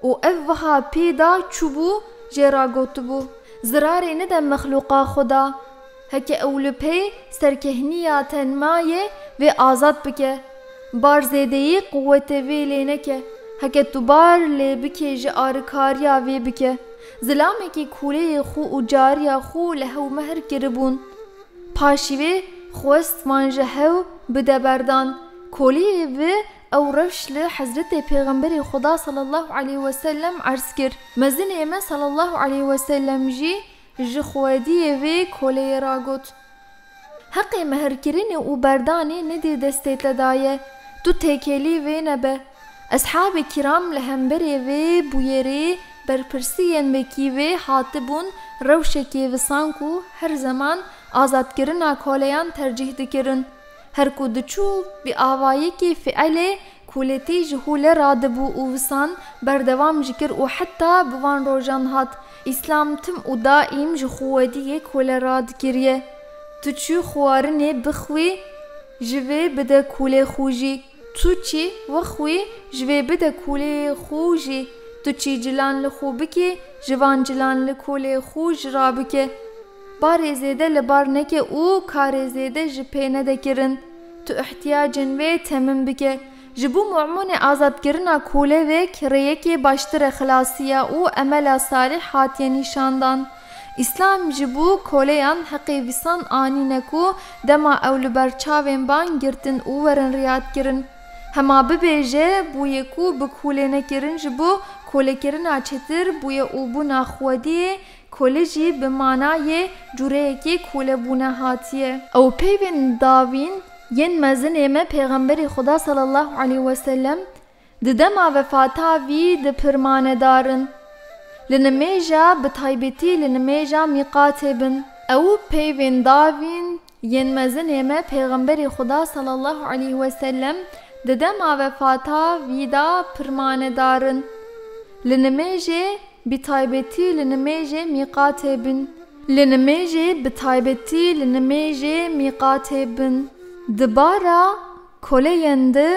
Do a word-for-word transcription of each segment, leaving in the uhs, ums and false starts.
û ev wiha pê da çûbû, jê ra gotibû: Zirarê nide mexlûqa Xuda. Heke ew li pey serkehniya te nima ye, vê azad bike. Bar zêdeyî quwetê vê lê neke. Heke tu bar lê bikê, ji arikariya vê bike. Zilamekî kûleyê xwe û cariya xwe li hew mehr kiribûn. Paşî vê xwest van ji hew bide berdan. Koliyê vi ew rewş li Hezretê Pêxemberê Xuda sallallahu aleyhi ve sellem erz kir. Mezinê me sallallahu aleyhi ve sellem jî ji xwediyê vê koleyê ra got: Heqê meherkirinê û berdanê nedê destê te daye. Tu têkêlî vê nebe. Eshabê kiram li hemberê vê bûyerê berpirsiyên vekî vê hatibûn rewşekê visan ku her zeman azadkirina koleyan tercîh dikirin. Her ku diçû bi avayekî fiilê kûletî ji hûle radibû û visan berdewam jikir û heta bi van rojan hat. Îslam tim û daîm ji xwediyê kole radikiriye. Tu çû xwarinê bixwî, ji vê bide kûlê xwe jî. Tu çî wexwî, ji vê bide kûlê xwe jî. Tu çî cilan li xwe bikî, ji van cilan li kûlê xwe jî rabike. Barê zêde li bar neke û karê zêde ji pê nede kirin. Tu ihtiyacên vê temin bike. Ji bo mu'mûnê azadkirina kûlevek rêyekê baştir e xilasiya û emela salih hatiye nîşandan. Îslam ji bo koleyan heqê vîsan anîne ku dema ew li ber çavên ban girtin û werin riyadkirin. Hema bibêje bûye ku bi kûlê nekirin ji bo kolekirina çetir bûye û bûna xwediyê kole jî bi manayê cûreyekê kûlebûne hatiye. Ew peyvên davîn yên mezinê me Pêxemberê Xuda sallallahu aleyhi ve sellem di dema vefata vî di pirmanedarin. Li nimêja, bi taybetî li nimêja mîqatê bin. Ew peyvên davîn yên mezinê me Pêxemberê Xuda sallallahu aleyhi ve sellem di dema vefata vî da pirmanedarin. Li nimêjê, bi taybetî li nimêjê mîqatê bin. Li nimêjê, bi taybetî li nimêjê mîqatê bin. Di bara koleyên di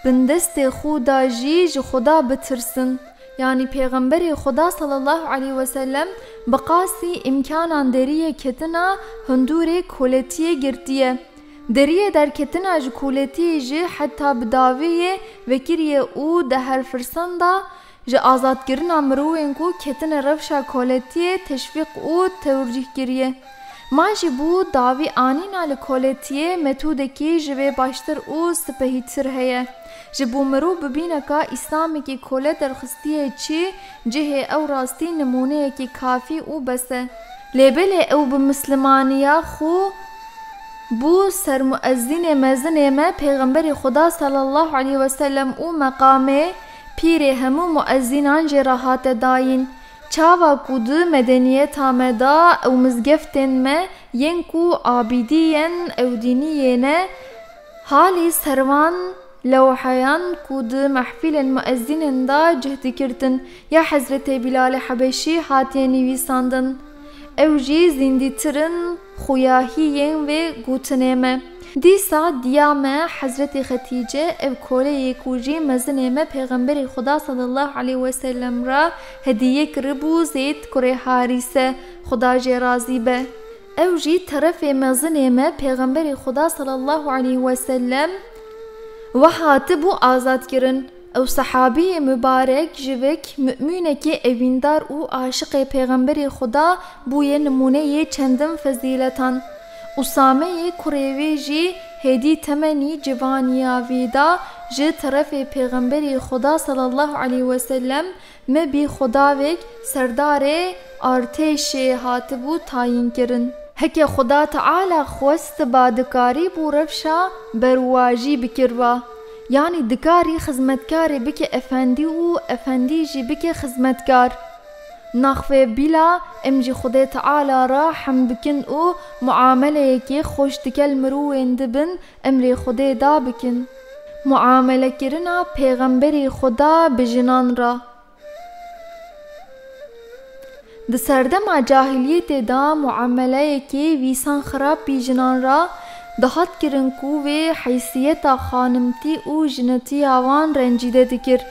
bindestê xwe da jî ji Xuda bitirsin. Yanî Pêxemberê Xuda sallallahu aleyhi ve sellem bi qasî îmkanan deriyê ketina hundûrê koletiyê girtiye. Deriyê derketina ji koletiyê jî heta bi dawiyê vekiriye û di her firsenda ji azadkirina mirovên ku ketine rewşa koletiyê teşvîq û tewcîh kiriye. Ma jî bo dawî anîna li koletiyê metodekî ji vê baştir û sipehîtir heye. Ji bo mirov bibîne ka Îslamekî kole derxistiye çi, cihê ew rastî nimûneyekî kafî û bes e. Lê belê ew bi mislimaniya xwe bû sermuezzinê mezinê me Pêxemberê Xuda sallallahu aleyhi ve sellem û meqamê pîrê hemû muezzinan jê re hate dayîn. Çawa ku di medeniyeta me de ew mizgeftên me yên ku abîdî yên ew dîniyê ne, halî servan lewheyan ku di mehfîlên muezzinên de cih dikirtin, ya Hezretê Bîlalê Hebeşî hatiye nivîsandin. Ew jî zîndîtir in xuyahiyên vê gotinê me. Dîsa diya me Hezretê Xetîce, ev koleyê ku jî mezinê me Pêxemberê Xuda sallallahu aleyhi ve sellem re hedîye kiribû, Zeyd kurê Harîse, Xuda jê razî be. Ew jî terefê mezinê me Pêxemberê Xuda sallallahu aleyhi ve sellem we hatibû azad kirin. Ew sehabiyê mubarek ji vek mumînekê evîndar û aşiqê Pêxemberê Xuda bûye nimûneyê çendin fezîletan. Usameyê kurê wê jî hêdî temenî civaniya vî da ji terefê Pêxemberê Xuda sallallahu aleyhi ve sellem me bî Xwedavêk serdarê artêşê hatibû tayînkirin. Heke Xweda Teala xwestiba dikarîbû rewşa berwajî bikirba. Yanî dikarî xizmetkarê bike efendî û efendî jî bike xizmetkar. Naxve bila em jî Xwedê Teala re hem bikin û muameleyekê xweş dikel mirovên dibin emrê Xwedê da bikin. Muamelekirina Pêxemberê Xweda bi jinan re. Di serdema cahiliyetê de muameleyekê vîsan xirab bi jinan re dihat kirin ku vê heysiyeta xanimtî û jinetiya wan rencîde dikir.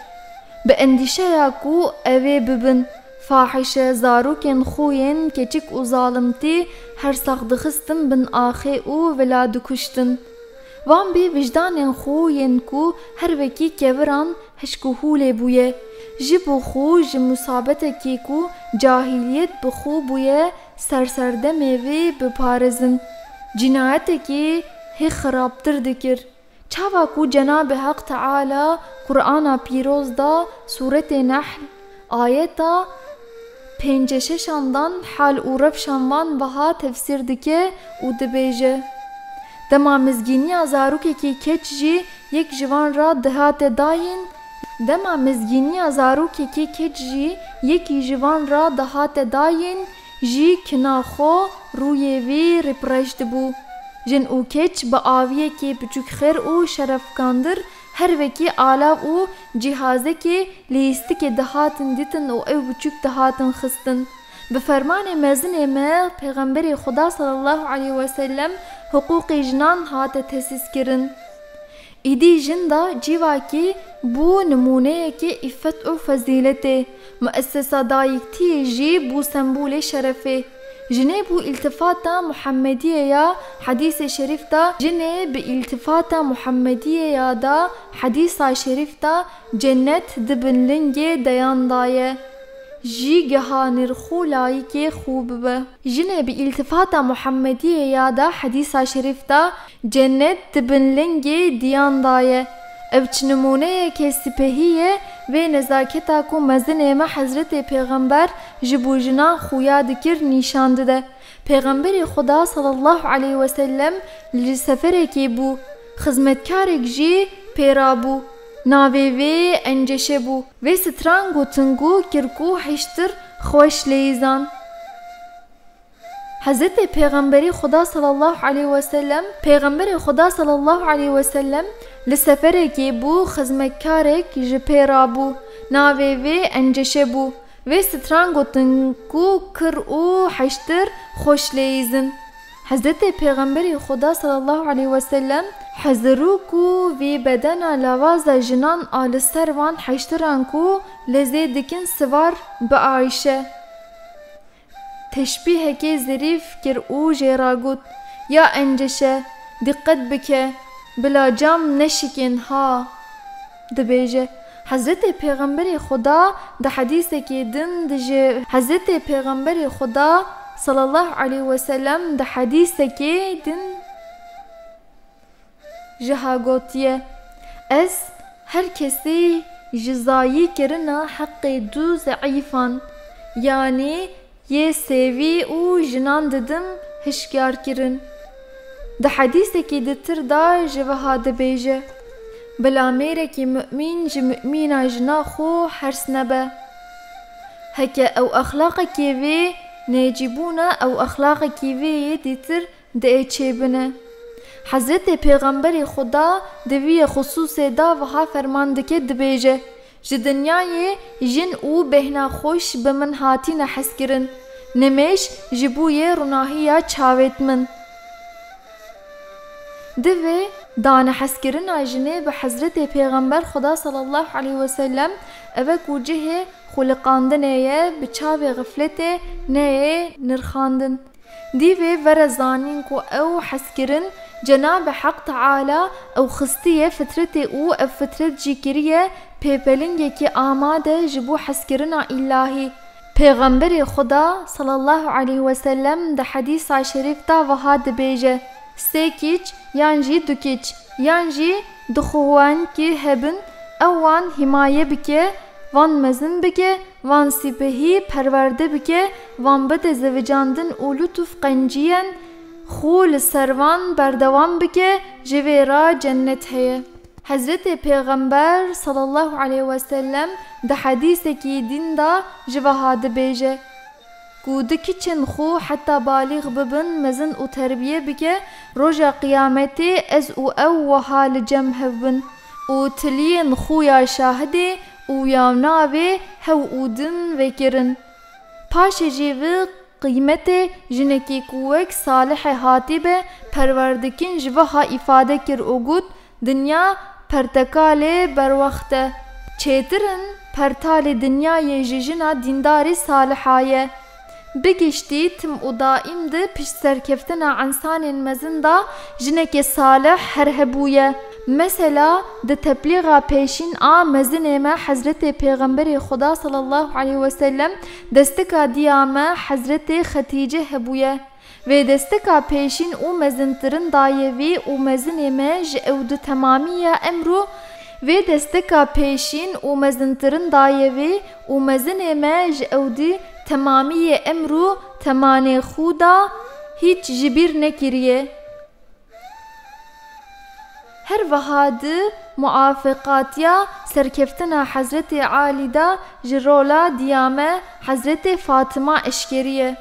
Bi endîşeya ku ew ê bibin fahişe, zarokên xwe yên keçik û zalimtî her sax dixistin bin axê û vila dikuştin. Van bê wijdanên xwe yên ku her wekî keviran hişk û hûlê bûye, ji bo xwe ji musabetekê ku cahiliyet bi xwe bûye, ser serdemê vê biparêzin. Cînayetekê hê xirabtir dikir. Çawa ku Cenabê Heq Teala Qur'ana Pîroz da, Sûretê Nehl, ayeta pêncî şeşan dan hal û rewşan van wiha tefsîr dike û dibêje: Dema mizgîniya zarokekî keç jî yek ji van re dihate dayîn, dema mizgîniya zarokekî keç jî yekî ji van re dihate dayîn, jî kina xwe rûyê wî rêpireş dibû. Jin û keç bi aviyekê biçûk xêr û şerefkandir her wekî alav û cîhazekê lîstikê dihatin dîtin û ew biçûk dihatin xistin. Bi fermanê mezinê me, Pêxemberê Xuda sallallahu aleyhi ve sellem, hiqûqê jinan hate tesîs kirin. Îdî jin da civakî bû nimûneyekê îffet û fezîletê, muessesa dayiktiyê jî bû sembolê şerefê. Jinê bû îltifata Muhemmediyê ya hedîsê şerîf da, jinê bi îltifata Muhemmediyê ya da hedîsa şerîf da cennet di bin lingê deyan da ye. Jî geha nirxû layikê xû bibe. Jinê bi îltifata Muhemmediyê ya da hedîsa şerîf da cennet di bin lingê diyan da ye. Ev çi nimûneyeke sipehî ye vê nezaketa ku mezinê me Hezretê Pêxember ji bo jinan xuya dikir nîşan dide. Pêxemberê Xuda sallallahu aleyhi ve sellem li seferekê bû. Xizmetkarek jî pê rabû. Navê wê Enceşe bû. Vê stran gotin ku kir ku hiştir xweş leyîzan. Hezretê Pêxemberê Xuda sallallahu aleyhi ve sellem, Pêxemberê Xuda sallallahu aleyhi ve sellem li seferekê bû, xizmetkarek ji pê rabû. Navê wê Enceşe bû. Vê stran gotin ku kir û hiştir xweş leyîzin. Hezretê Pêxemberê Xuda sallallahu aleyhi ve sellem hizirû ku vê bedena lawaza jinan a li ser van hiştiran ku lezê dikin sivar bi Ayşe. Teşbîhekê zerîf kir û jê re got: Ya Enceşe, diqet bike, bila cam neşikên ha. Dibêje, Hezretê Pêxemberê Xuda di hedîsekê din di ji Hezretê Pêxemberê Xuda sallallahu aleyhi ve sellem di hedîsekê din jiha gotiye: Ez her kesê ji zayî kirina heqê du zeîfan, yanî yê sêvî û jinan didim hişyar kirin. Di hedîsekî ditir de ji wiha dibêje: Bila mêrekî mumîn ji mumîna jina xwe hers nebe. Heke ew exlaqekê vê nêcîbûne, ew exlaqekî vê yê dîtir dê çêbine. Hezretê Pêxemberê Xuda di vî xusûsê de wiha ferman dike, dibêje: Ji dinyayê jin û bêhna xweş bi min hatîne hezkirin, nimêj ji bo yê rûnahiya çavêt min. Divê danehezkirina jinê bi Hezretê Pêxember Xuda sallallahu aleyhi ve sellem ev e ku cihê xuliqandinê ye, bi çavê xifletê neyê nirxandin. Dî vê were zanîn ku ew hezkirin Cenabê Heq Teala ew xistiye fitretê û ev fitret jî kiriye pêpelingekî amade ji bo hezkirina îlahî. Pêxemberê Xuda sallallahu aleyhi ve sellem di hedîsa şerîf de wiha dibêje: Sê kiç yan jî du kiç yan jî du xwewankî hebin, ew wan hîmaye bike, van mezin bike, van sîpehî perwerde bike, van bide zevicandin û lutuf qenciyên xwe li ser van berdewam bike, ji vê re cennet heye. Hezretê Pêxember sallallahu aleyhi ve sellem di hedîsekî din de ji wiha dibêje: Ku du kiçên xwe heta balîx bibin, mezin û terbiye bike, roja qiyametê ez û ew wiha li cem hev bin û tiliyên xwe ya şahidê û ya navê hev û din vekirin. Paşê jî vê qîmetê jinekî ku wek Salihê hatîbe perwer dikin ji wiha îfade kir û got: Dinya pertekalê berwext e. Çêtir in pertalê dinyayê ji jina dîndarê saliha ye. Bi giştî tim û daîm di pişt serkeftina ensanên mezin de jinekê salih her hebûye. Mesela, di teblîxa pêşîn a mezinê me Hezretê Pêxemberê Xuda sallallahu aleyhi ve sellem destika diya me Hezretê Xetîce hebûye. Vê destika pêşîn û mezintirin dayê vî û mezinê me ji ew di temamiya emrû, vê destika pêşîn û mezintirin dayê vî û mezinê me ji ew di temamiyê emrû temanê xû da hîç ji bîr nekiriye. Her wiha di muafeqatiya serkeftina Hezretê Alî de ji rola diya me Hezretê Fatima eşkeriye.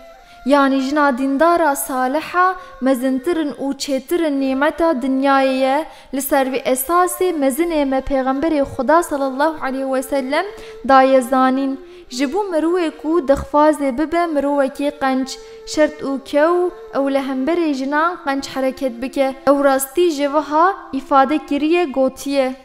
Yanî jina dîndara saliha mezintirin û çêtirin nîmeta dinyayê ye, li ser vî esasê mezinê me Pêxemberê Xuda sallallahu aleyhi ve sellem daye zanîn. Ji bo mirovê ku dixwaze bibe mirovekî qenc, şert û kew ew li hemberê jinan qenc hereket bike. Ew rastî ji wiha îfade kiriye, gotiye: